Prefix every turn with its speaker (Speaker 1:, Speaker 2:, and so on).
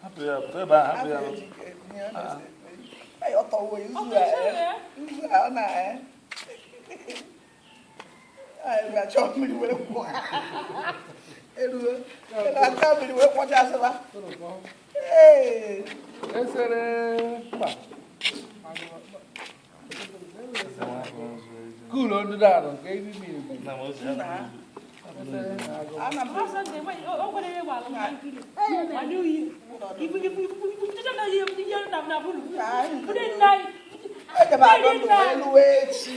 Speaker 1: Hapụ ya, pụta ebe ahụ, hapụ ya.
Speaker 2: Esere mba. Cool on the down, okay? We mean.
Speaker 1: Nna m ozi, hapụ ya.
Speaker 3: Ejebe adọ ndụ wee luwe echi.